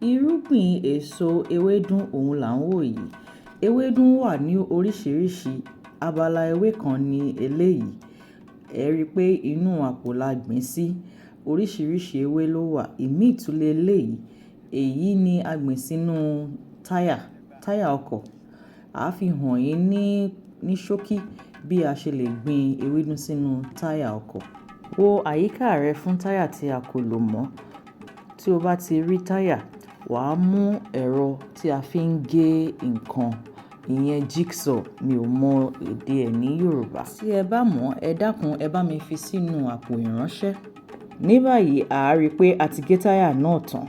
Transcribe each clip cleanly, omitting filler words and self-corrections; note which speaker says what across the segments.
Speaker 1: Irúgbìn èso ewédú òhun là ń wò yìí. Ewédú wà ní oríṣiríṣi abala ewé kan ni eléyìí. Ẹ̀ ẹ́ rí pé inú àpò la gbìn-ín sí. Oríṣiríṣi ewé ló wà. Ìmíì tún leléyìí. Èyí ni a gbìn sínú táyà, táyà ọkọ̀. À á fi hàn yín ní ṣókí bí a ṣe lè gbin ewédú sínú táyà ọkọ̀. Wo àyíká rẹ fún táyà tí a kò lò mọ́. Tí o bá ti rí táyà, wà á mú ẹ̀rọ tí a fi ń gé nǹkan, ìyẹn jigsaw, mi ò mọ èdè ẹ̀ ní Yorùbá. Tí ẹ bá mọ̀ ọ́, ẹ dákun ẹ bá mi fi sínú àpò ìránṣẹ́. Ní báyìí, à á rí i pé a ti gé táyà náà tán.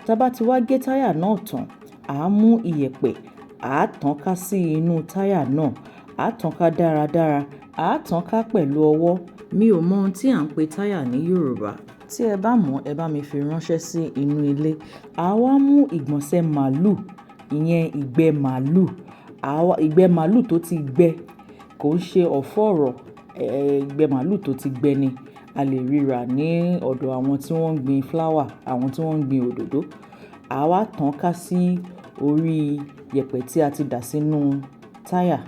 Speaker 1: Tá bá ti wá gé táyà náà tán, à á mú iyẹ̀pẹ̀, à á tàn ká sí inú táyà náà. À á tàn ká dáradára. À á tàn ká pẹ̀lú ọwọ́. Mi ò mọ ohun tí à ń pe táyà ní Yorùbá. Tí ẹ bá mọ̀ ọ́, ẹ bá mi fi ránṣẹ́ sí inú ilé. À á wá mú ìgbọ̀nsẹ̀ màlúù, ìyẹn ìgbẹ́ màlúù. Ìgbẹ́ màlúù tó ti gbẹ, kò ń ṣe ọ̀fọ́ọ̀rọ̀, ìgbẹ́ màlúù tó ti gbẹ ni. A lè rí rà ní ọ̀dọ̀ àwọn tí wọ́n ń gbin flower, àwọn tí wọ́n ń gbin òdòdó. À á wá tàn ká sí orí yẹ̀pẹ̀ tí a ti dà sínú táyà.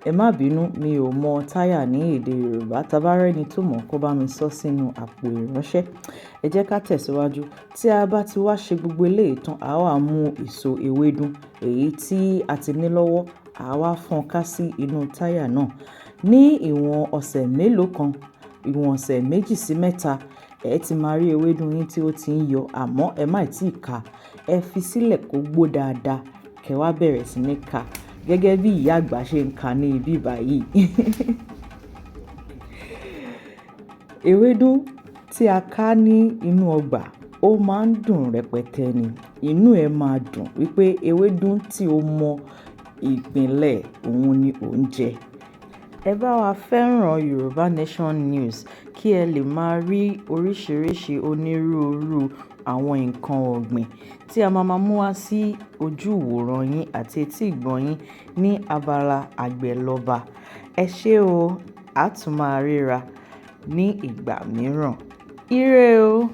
Speaker 1: Ẹ má bínú, mi ò mọ táyà ní èdè Yorùbá. Tá bá rẹ́ni tó mọ̀, kó bá mi sọ sínú àpò ìránṣẹ́. Ẹ jẹ́ ká tẹ̀síwájú. Tí a bá ti wá ṣe gbogbo eléyìí tán, a wá mú èso ewédú, èyí tí a ti ní lọ́wọ́, à á wá fọ́n ká sí inú táyà náà. Ní ìwọ̀n ọ̀sẹ̀ mélòó kan, ìwọ̀n ọ̀sẹ̀ 2 sí 3, ẹ ti máa rí ewédú yín tí ó ti ń yọ, àmọ́ ẹ má ì tí ì ká. Ẹ fi sílẹ̀ kó gbó dáadáa, kẹ́ wá bẹ̀rẹ̀ sí ní ká. Gẹ́gẹ́ bí ìyá àgbà ṣe ń ka ní ibí báyìí. Ewédú tí a ká ní inú ọgbà, ó máa ń dùn rẹpẹtẹ ni. Inú ẹ máa dùn wípé ewédú tí o mọ ìpìnlẹ̀ òun ni ò ń jẹ. Ẹ bá wa fẹ́ràn Yorùbá Nation News kí ẹ lè máa rí oríṣiríṣi onírúurú àwọn nǹkan ọ̀gbìn tí a máa mú wá sí ojú ìwòran yín àti etí ìgbọ́ yín ní abala àgbẹ̀ lọ́ba. Ẹ ṣé o, a tún máa ríra ní ìgbà mìíràn. Ire o!